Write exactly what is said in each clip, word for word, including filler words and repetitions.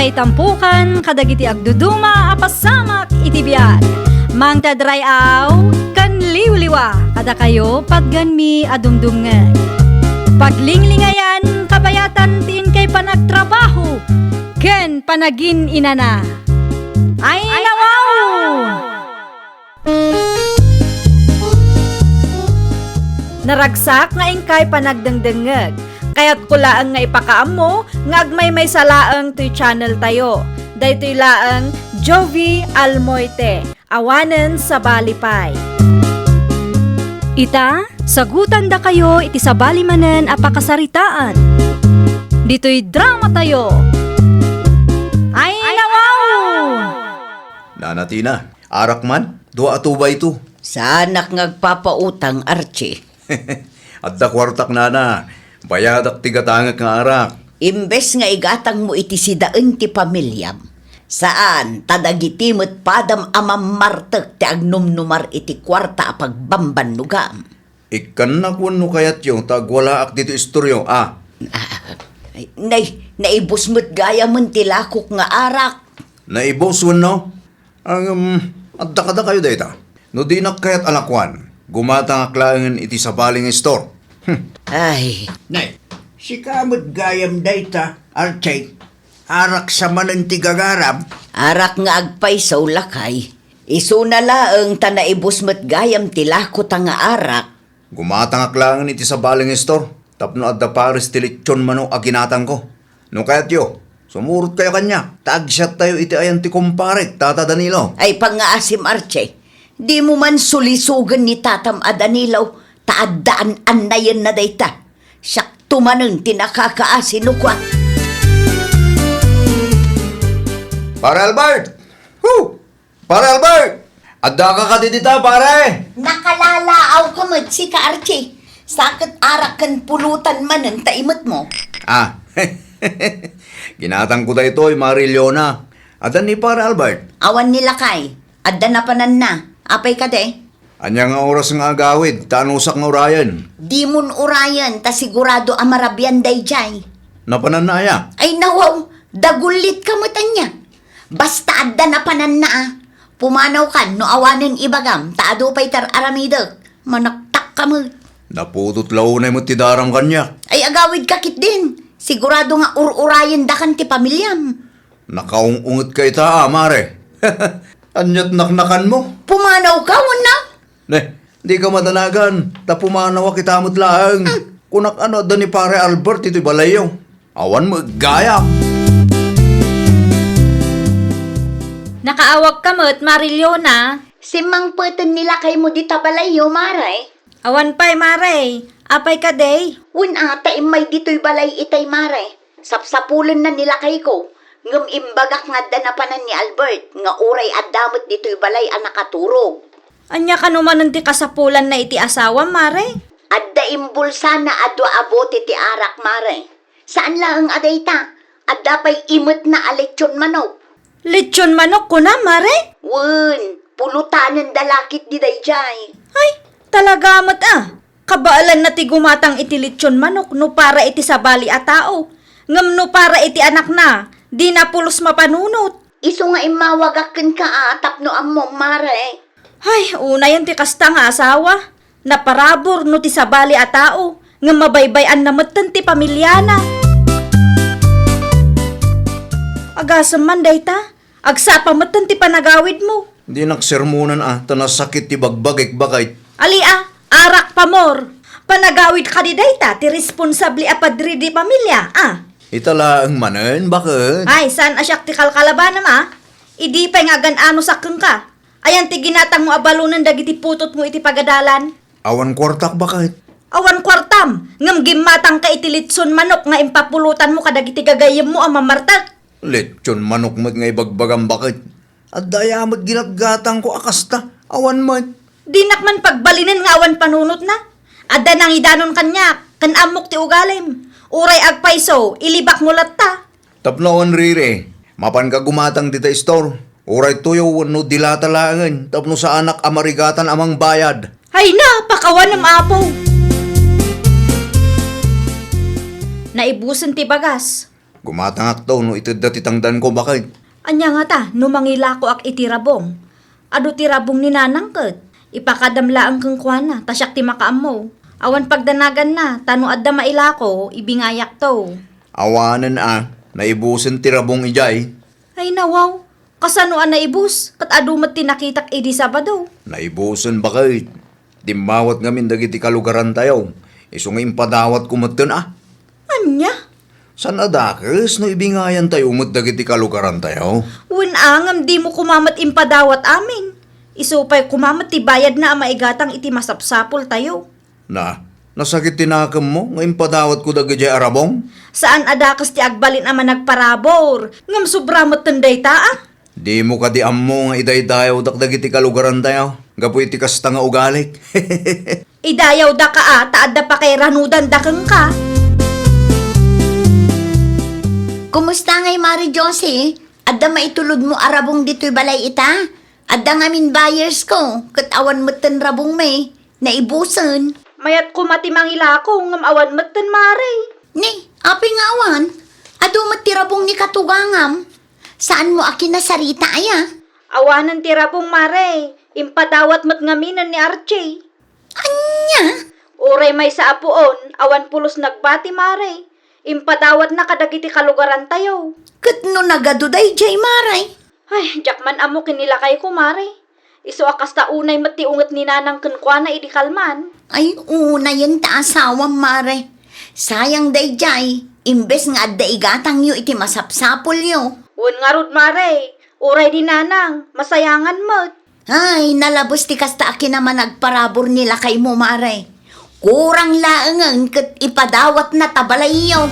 Itampukan kadagiti agduduma a pasamak iti biag. Mangted ray-aw ken liwliwa kadakayo patgenmi a dumdumngeg. Paglinglingayan kabayatan ti inkay panagtrabaho ken panagin-inana. Ay, nawaw! Naragsak nga inkay panagdengdengngeg. Kayatko laeng nga ipakaammo nga agmaymaysa laeng toy channel tayo. Daytoy laeng Jovie Almoite, awanen sabali pay. Ita, sagutandakayo iti sabali manen a pakasaritaan. Ditoy drama tayo. Ay, nawaw! Nana Tina, arak man, dua a tuba ito. Saanak nga agpapautang, Archie. Adda kuartak, nana. Bayadak ti gatangek nga arak. Imbes nga igatangmo iti sidaen ti pamiliam, saan, ta dagiti met padam a mammartek ti agnumnumar iti kuarta a pagbambannogam. Ikkannak wenno kayatyo ta agwalaak ditoy istoryo, a? Ah, ay, nay, naibus met gayamen ti lakok nga arak. Naibus wenno? Ngem, adda kadakayo dayta. No dinak kayat a lakuan, gumatangak laengen iti sabali nga istor. Hmm. Ay. Nay, sika met gayam dayta, Archie. Arak sa manen ti gagaram. Arak nga agpayso, lakay. Isuna laeng ta naibus met gayam ti lakota nga arak. Gumatangak laengen iti sabali nga istor tapno adda pares ti lechon manok a ginatangko. No kayatyo, sumurotkayo kaniak ta agsiattayo iti ayan ti kumparek, Tata Danilo. Ay, pangngaasim, Archie. Dimo man sulisogen ni tatam a Danilo ta adda an-annayenna dayta. Siakto manen ti nakakaasi no kua. Pare Albert! Hu! Pare Albert! Addaka kadi dita, pare? Nakalalaawka met sika, Archie. Sa ket arak ken pulutan manen ta imetmo. Ah. Ginatangko daytoy, Mare Leona. Adda ni Pare Albert? Awan ni lakay. Adda napananna. Apay kadi? Ania nga oras nga agawid, ta anusak nga urayen? Dimon urayen, ta sigurado a marabian daydiay. Napananna aya? Ay, nawaw, dagullitka met ania. Basta adda napananna a. Pumanawkan no awanen ibagam, ta adu pay ti ar-aramidek. Manaktakka met. Naputot la unay met ti daram kaniak. Ay, agawidka ketdin. Sigurado nga ur-urayendakan ti pamiliam. Nakaung-ungetka ita, a, mare. Ania't naknakanmo? Pumanawka, wenno? Ne, dika madanagan, ta pumanawak ita met laeng. Hmm. Kunak a no adda ni Pare Albert itoy balayyo. Awan met gayam. Nakaawagka met, Mare Leona. Simmangpeten ni lakaymo dita balayyo, mare. Awan pay, mare. Apay kadi? Wen a, ta immay ditoy balay itay, mare. Sapsapulenna ni lakayko, ngem imbagak nga adda napanan ni Albert nga uray adda met ditoy balay a nakaturog. Ania kano manen ti kasapulanna iti asawam, mare? Adda imbulsana a dua a bote ti arak, mare. Saan laeng a dayta, adda pay imetna a lechon manok. Lechon manok, kunam, mare? Wen, pulutanenda la ketdi daydiay. Ay, talaga met a. Kabaelanna ti gumatang iti lechon manok no para iti sabali a tao. Ngem no para iti anakna, dina pulos mapanunot. Isu nga immawagak kenka a tapno ammom, mare. Ay, unayen ti kasta nga asawa. Naparabur no ti sabali a tao, ngem mabaybay-anna metten ti pamiliana. Agasem man dayta, agsapa metten ti panagawidmo. Dinak sermonan a, ta nasakit ti bagbagik, baket. Ali a, arak pamor. Panagawid kadi dayta ti responsable a padre de pamilya, a? Ita laeng manen, baket. Ay, saan a siak ti kalkalabanam, a? Idi pay nga agan-anosak kenka. Ayan ti ginatangmo a balonen dagiti putotmo iti pagadalan? Awan kuartak, baket. Awan kuartam, ngem gimmatangka iti litson manok nga impapulutanmo kadagiti gagayyemmo a mamartek. Litson manok met nga ibagbagam, baket. Adda aya met ginatgatangko a kasta. Awan met. Dinak man pagbalinen nga awan panunotna. Adda nangidanon kaniak, ken ammok ti ugalim. Uray agpayso, ilibakmo latta. Tapno awan riri, mapanka gumatang dita istor. Uray tuyo wenno dilata laengen tapno saanak a marigatan a mangbayad. Ay na, pakawanem, Apo! Naibusen ti bagas. Gumatangakto no itedda ti tangdanko, baket. Ania ngata no mangilakoak iti rabong? Adu ti rabong ni nanang ket. Ipakadam laeng kenkuana, ta siak ti makaammo. Awan pagdanaganna, ta no adda mailako, ibingayakto. Awanen a, naibusen ti rabong idiay. Ay nawaw, kasano a naibus, ket adu met ti nakitak idi Sabado. Naibusen, baket. Dimmawat ngamin dagiti kalugarantayo, isu nga impadawatko metten a. Ania? Saan a dakes no ibingayantayo met dagiti kalugarantayo? Wen a, ngem dimo koma met impadawat amin. Isu pay koma met ti bayadna a maigatang iti masapsapultayo. Na, nasakit ti nakemmo nga impadawatko dagidiay a rabong? Saan a dakes ti agbalin a managparabur, ngem sobra metten dayta a. Dimo kadi ammo nga idaydayawdak dagiti kalugarantayo gapu iti kasta nga ugalik? Idayawdaka a, ta adda pakairanudan da kenka. Kumusta ngay, Mari Josie? Adda maitulodmo a rabong ditoy balay ita? Adda ngamin buyers ko, ket awan metten rabong mi. Naibusen. Mayat koma ti mangilako, ngem awan metten, Mare. Ni, apay nga awan? Adu met ti rabong ni katugangam. Saanmo a kinasarita aya? Awanen ti rabong, Mare. Impadawat met ngaminen ni Archie. Ania? Uray maysa a puon, awan pulos nagbati, Mare. Impadawatna kadagiti kalugarantayo. Ket no nagadu daydiay, Mare? Ay, diak man ammo ken ni lakayko, Mare. Isu a kasta unay met ti unget ni Nanang kenkuana idi kalman. Ay, unayen ta asawam, Mare. Sayang daydiay, imbes nga adda igatangyo iti masapsapulyo. Wen ngarud, Mare, uray ni Nanang, masayangan met. Ay, nalabes ti kasta a kinamanagparabur ni lakaymo, Mare. Kurang laengen ket ipadawatna ta balayyo.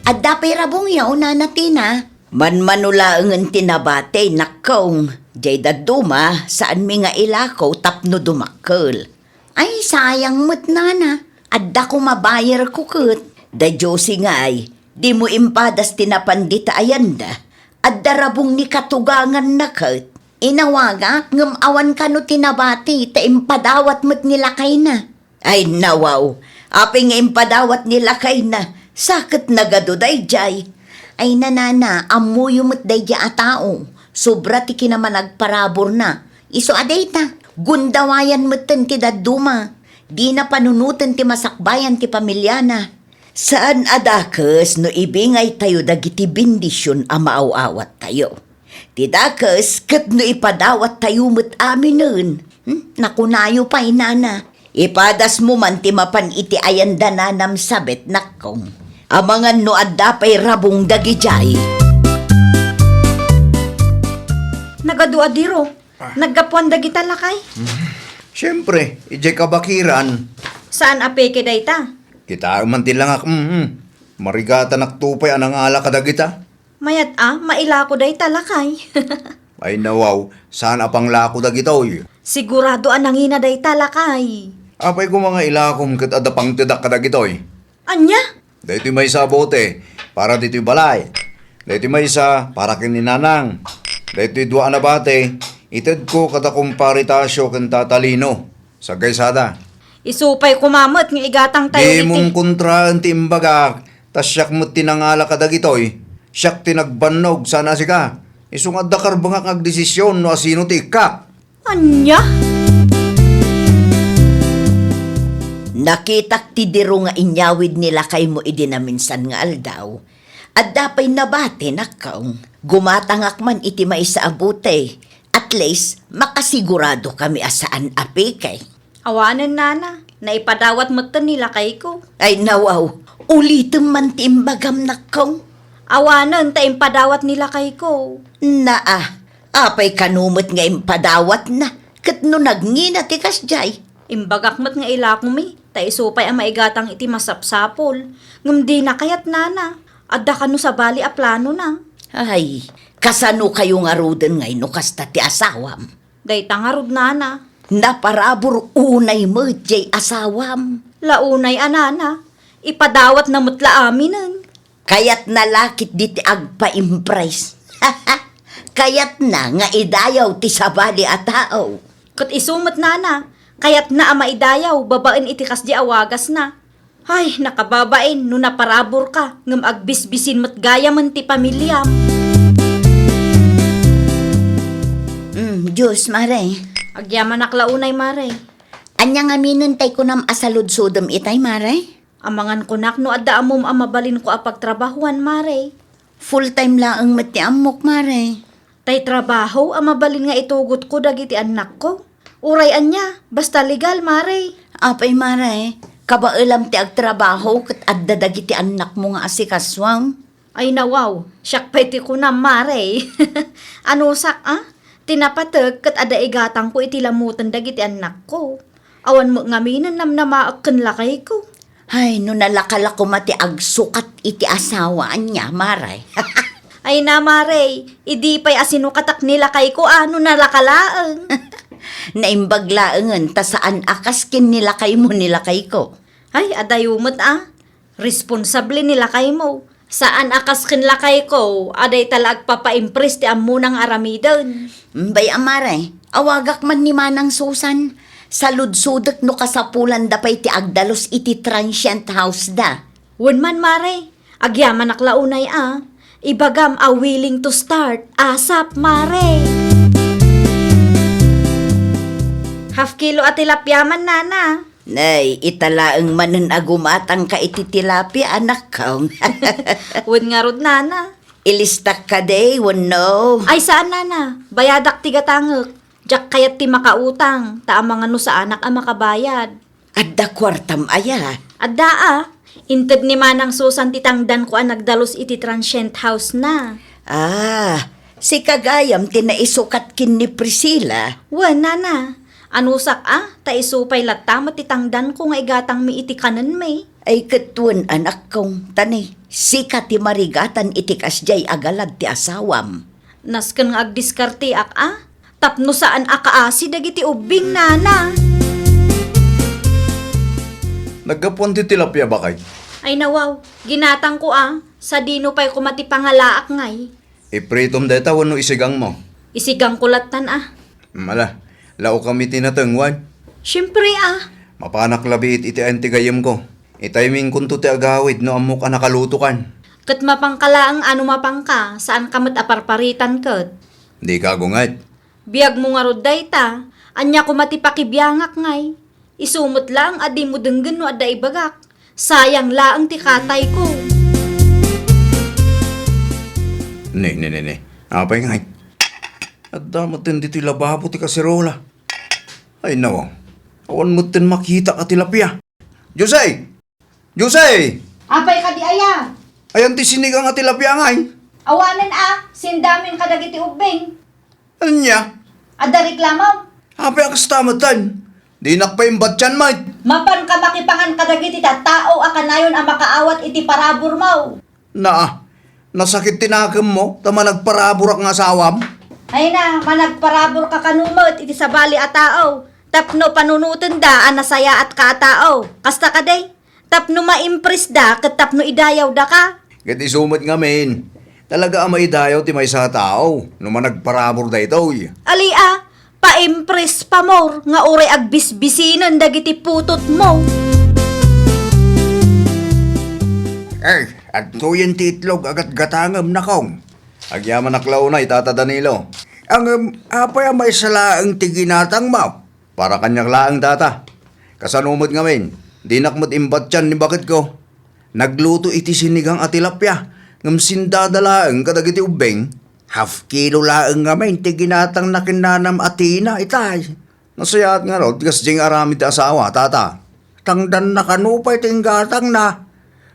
Adda pay rabongyo, Nana Tina? Manmano laengen ti nabati, nakkong. Diay dadduma, saanmi nga ilako tapno dumakkel. Ay, sayang met, Nana. Adda koma buyer ko ket. Da Josie ngay, dimo impadas ti napan dita ayanda. Adda rabong ni katuganganna ket. Inawagak ngem awan kano ti nabati ta impadawat met ni lakayna. Ay, nawaw. Apay nga impadawat ni lakayna, sa ket nagadu daydiay. Ay, Nana, ammoyo met daydiay a tao. Sobra ti kinamanagparaburna. Isu a dayta, gundawayan metten ti dadduma. Dina panunoten ti masakbayan ti pamiliana. Saan a dakes no ibingaytayo dagiti bendision a maaw-awattayo. Ti dakes ket no ipadawattayo met aminen. Hmm? Nakunayo pay, Nana. Ipadasmo man ti mapan iti ayanda, Nanam Sabet, nakkong. Amangan no adda pay rabong dagidiay. Nagadu a diro. Ah. Naggapuan dagita, lakay? Mhm. Siempre, idiay kabakiran. Saan a peke dayta? Kitaem man ti langak, mhm. Marigatanak to pay a nangala kadagita. Mayat a, mailako dayta, lakay. Ay nawaw, saan a panglako dagitoy? Sigurado a nangina dayta, lakay. Apay koma nga ilakom ket adda pangtedak kadagitoy? Ania? Daytoy maysa a bote, para ditoy balay. Daytoy maysa, para ken ni Nanang. Daytoy dua a nabati, itedko kada kumpare Tasio ken Tata Lino. Sagaysada. Isu pay koma met nga igatangtayo iti. Dimon kontraen ti imbagak, ta siak met ti nangala kadagitoy. Siak ti nagbannog, saan a sika. Isu nga adda karbengak nga agdesision no asino ti ikkak. Ania? Nakitak ti diro nga inyawid ni lakaymo idi naminsan nga aldaw. Adda pay nabati, nakkong. Gumatangak man iti maysa a bote. At least, makasigurado kami a saan a peke. Awanen, Nana. Naipadawat metten ni lakayko. Ay, nawaw. Ulitem man ti imbagam, nakkong. Awanen, ta impadawat ni lakayko. Naa, apay kano met nga impadawatna? Ket no nagngina ti kasdiay? Imbagak met nga ilakomi, ta isu pay a maigatang iti masapsapul. Ngem dina kayat, Nana. Adda kano sabali a planona? Ay, kasano kayo ngaruden ngay no kasta ti asawam? Dayta ngarud, Nana. Naparabur unay met jay asawam. La unay a, Nana. Ipadawatna met la aminen. Kayatna la ketdi ti agpa-impress. Kayatna nga idayaw ti sabali a tao. Ket isu met, Nana. Kayatna a maidayaw babaen iti kasdi a wagasna. Ay, nakababain no naparaburka, ngem agbisbisin met gayamen ti pamiliam. Mm, Diyos, Mare. Agyamanak la unay, Mare. Ania ngaminen tay kunam a saludsodem itay, Mare? Amangan kunak no adda ammom a mabalinko a pagtrabahuan, Mare. Full time laeng met ti ammok, Mare. Tay trabaho a mabalin nga itugotko dagiti annakko. Uray ania, basta legal, Mare. Apay, Mare, kabaelam ti agtrabaho ket adda dagiti annakmo nga asikasuam? Ay nawaw, siak pay ti kunam, Mare. Anusak, a? Ti napatek ket adda igatangko iti lamoten dagiti annakko. Awan met ngaminen namnamaek ken lakayko. Ay, no nalaka la koma ti agsukat iti asawa, ania, Mare? Ay na, Mare, idi pay a sinukatak ni lakayko, a, no nalaka laeng. Naimbag laengen ta saan a kas ken ni lakaymo ni lakayko. Ay, adayo met, a. Responsable ni lakaymo. Saan a kas ken lakayko, a dayta la agpapaimpress ti ammona nga aramiden. Bay a, Mare, awagak man ni Manang Susan. Saludsodek no kasapulanda pay ti agdalus iti transient house da. Wen man, Mare, agyamanak la unay a. Ibagam a willing to start. Asap, Mare. Half kilo a tilapia man, Nana. Nay, ita laeng manen a gumatangka iti tilapia, anakkong. Wen ngarud, Nana. Ilistak kadi wenno? Ay, saan, Nana. Bayadak ti gatangek. Diak kayat ti makautang, ta amangan no saanak a makabayad. Adda kuartam aya? Adda a. Inted ni Manang Susan ti tangdanko a nagdalus iti transient house na. Ah, sika gayam ti naisukat ken ni Priscilla? Wen, Nana. Anusak a, ta isu pay latta met ti tangdanko nga igatangmi iti kanenmi. Ay ket wen, anakkong, ta ni, sika ti marigatan iti kasdiay a galad ti asawam. Nasken nga agdiskarteak a, tapno saan a kaasi dagiti ubbing, Nana. Naggapuan ti tilapia, bakay? Ay nawaw, ginatangko a, sadino pay koma ti pangalaak ngay. Ipritom dayta wenno isigangmo? Isigangko lattan a. Mala, laokam iti nateng, wen? Siempre a. Mapanak la biit iti ayan ti gayyemko. Itay mi kunto ti agawid no ammok a nakalutokan. Ket mapanka laeng a no mapanka, saanka met a parparitan ket. Dika agunget. Biagmo ngarud dayta, ania koma ti pakibiangak ngay? Isu met laeng a dimo denggen no adda ibagak. Sayang laeng ti katayko. Ne, ne, ne, ne. Apay ngay? Adda metten ditoy lababo ti kaserola. Ay, nawaw. Awan metten makitak a tilapia. Jose! Jose! Apay kadi aya? Ayan ti sinigang a tilapia ngay. Awanen a, sindamin kadagiti ubbing. Ania? Adda reklamo? Apay a kasta metten? Dinak pay imbatian met. Mapanka makipangan kadagiti tattao a kanayon a makaawat iti paraburmo. Naa, nasakit ti nakemmo ta managparaburak nga asawam? Ay na, managparaburka kano met iti sabali a tao tapno panunotenda a nasayaatka a tao. Kasta kadi? Tapno maimpresda ket tapno idayawdaka. Ket isu met ngamin, talaga a maidayaw ti maysa a tao no managparabur daytoy. Ali a, paimpress, pamor, nga uray agbisbisinen dagiti putotmo. Eh, adtoyen ti itlog a gatgatangem, nakong. Agyamanak la unay, Tata Danilo. Ngem, apay a maysa laeng ti ginatangmo? Para kaniak laeng, Tata. Kasano met ngamin, dinak met imbatian ni baketko. Nagluto iti sinigang a tilapia, ngem sindada laeng kadagiti ubbing. Half kilo laeng ngamin ti ginatangna ken nanam a Tina, itay. Nasayaat ngarud, kasdiay nga aramid ti asawa, Tata. Tangdanna kano pay ti inggatangna.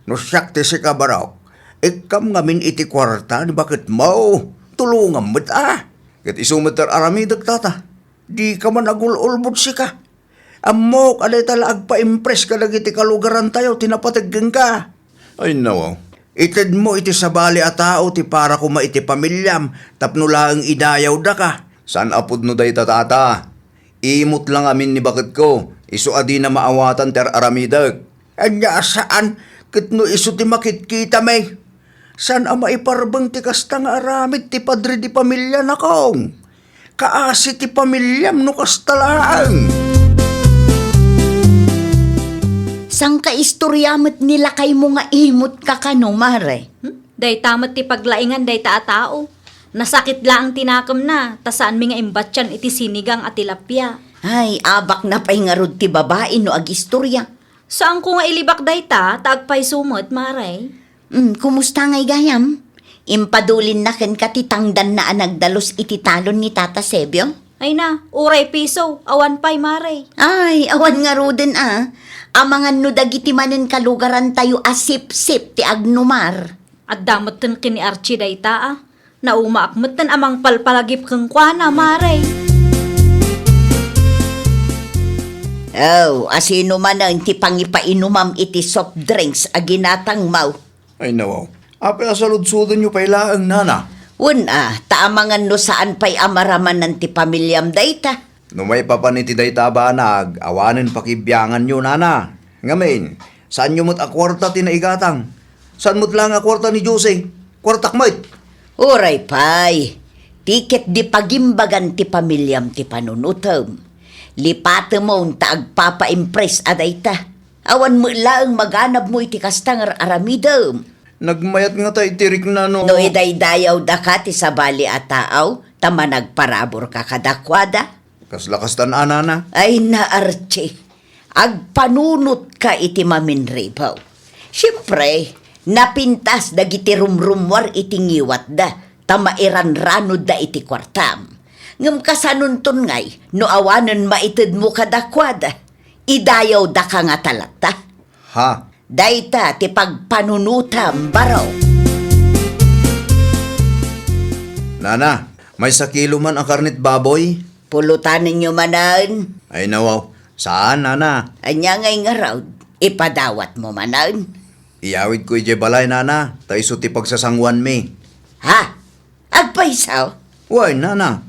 No siak ti sika, Barok, ikkam ngamin iti kuarta ni baketmo. Tulongam met a. Ket isu met ti ar-aramidek, Tata. Dika man agul-ulbod sika. Ammok a dayta la agpaimpress kadagiti kalugarantayo ti napateg kenka. Ay, nawaw. Itedmo iti sabali a tao ti para koma iti pamiliam tapno laeng idayawdaka. Saan a pudno dayta, Tata. Imot la ngamin ni baketko, isu a dina maawatan ti ar-aramidek. Ania a saan ket no isu ti makitkitami? Saan a maiparbeng ti kasta nga aramid ti padre de pamilianakong? Kaasi ti pamiliam no kasta laeng. Sangka istorya met ni lakaymo nga imot ka kano, Mare? Hmm? Dayta met ti paglaingan dayta a tao. Nasakit laeng ti nakemna, ta saanmi nga imbatian iti sinigang a tilapia. Ay, abakna pay ngarud ti babai no agistorya. Saanko nga ilibak dayta, ta agpayso met, Mare. Mm, kumusta ngay gayam? Impadulinna kenka ti tangdanna a nagdalus iti talon ni Tata Sebio? Ay na, uray piso, awan pay, Mare. Ay, awan ngaruden a. Amangan no dagiti manen kalugarantayo a sipsip ti agnumar. Adda metten ken ni Archie dayta a. Naumaak metten a mangpalpalagip kenkuana, Mare. Oh, asino manen ti pangipainumam iti soft drinks a ginatangmo? Ay, nawaw. Apay a saludsodenyo pay laeng, nana? Wen a, ta amangan no saan pay a maramanan ti pamiliam dayta. No maipapan iti dayta a banag, awanen pakibianganyo, nana. Ngamin, saanyo met a kuarta ti naigatang? Saan met laeng a kuarta ni Jose? Kuartak met. Uray pay, ti ketdi pagimbagan ti pamiliam ti panunotem. Lipatemon ta agpapa-impress a dayta. Awan met laeng maganabmo iti kasta nga ar-aramidem. Nagmayat ngata iti rikna no. No idaydayawdaka ti sabali a taaw, ta managparaburka kadakuada. Kasla kastan a, nana? Ay na, Archie, agpanunotka iti maminribaw. Siempre, napintas dagiti rumrummuar iti ngiwatda, ta mairanranodda iti kuartam. Ngem kasanonton ngay no awanen maitedmo kadakuada? Idayawdaka ngata latta? Ha? Dayta ti pagpanunotam, baro. Nana, maysa kilo man a karnit baboy? Pulutanenyo manen. Ay, nawaw. Saan, nana? Ania ngay ngarud? Ipadawatmo manen? Iyawidko idiay balay, nana, ta isu ti pagsasanguanmi. Ha? Agpayso? Wen, nana.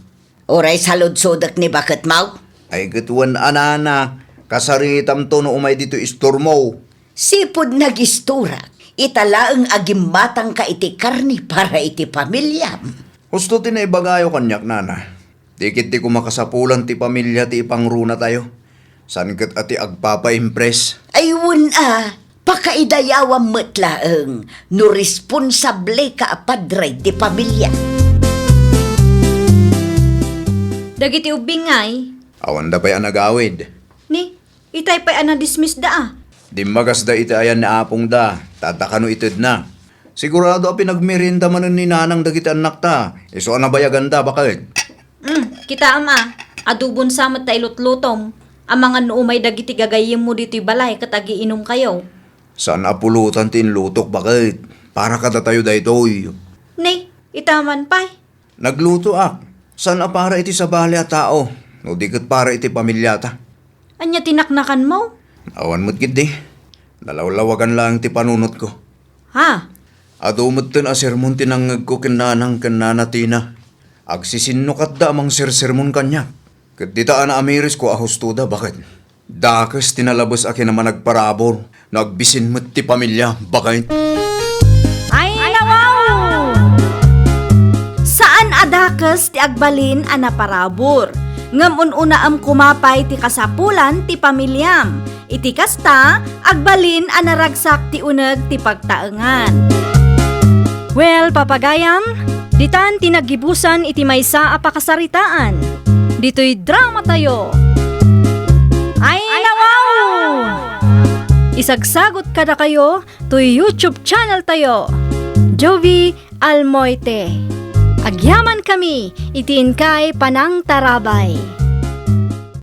Uray saludsodek ni baketmo? Ay, ket wen a, nana, kasaritamto no umay ditoy istormo. Sipud nagistorak, ita laeng a gimmatangka iti karne para iti pamiliam. Husto ti naibagayo kaniak, nana. Di ketdi koma kasapulan ti pamilia ti ipangrunatayo. Saan ket a ti agpapa-impress. Ay, wen a, pakaidayawam met laeng no responsableka a padre ti pamilia. Dagiti ubbing ngay? Awanda pay a nagawid. Ni, itay pay a nadismissda a. Dimmagasda iti ayan ni apongda, ta adda kano itedna. Sigurado a pinagmerienda manen ni nanang dagiti annakta, isu a nabayaganda, baket. Mm, kitaem a, adobon sa met ta ilutlutom. Amangan no umay dagiti gagayyemmo ditoy balay ket agiinumkayo. Saan a pulutan ti inlutok, baket. Para kadatayo daytoy. Ni, ita man pay. Naglutoak. Saan a para iti sabali a tao, no di ket para iti pamiliata. Ania ti naknakanmo? Awan met ketdi. Nalawlawagan laeng ti panunotko. Ha? Adu metten a sermon ti nangngegko ken nanang ken nana Tina. Agsisinnukatda a mangsersermon kaniak. Ket dita a naamirisko a hustoda, baket. Dakes ti nalabes a kinamanagparabur no agbisin met ti pamilia, baket. Ay, nawaw! Saan a dakes ti agbalin a naparabur, ngem un-unaem koma pay ti kasapulan ti pamiliam. Iti kasta, agbalin a naragsak ti uneg ti pagtaengan. Well, papagayam, ditan ti naggibusan iti maysa a pakasaritaan. Ditoy dramatayo. Ay, nawaw! Isagsagot kadakayo toy YouTube channel tayo, Jovie Almoite. Agyamankami iti inkay panangtarabay.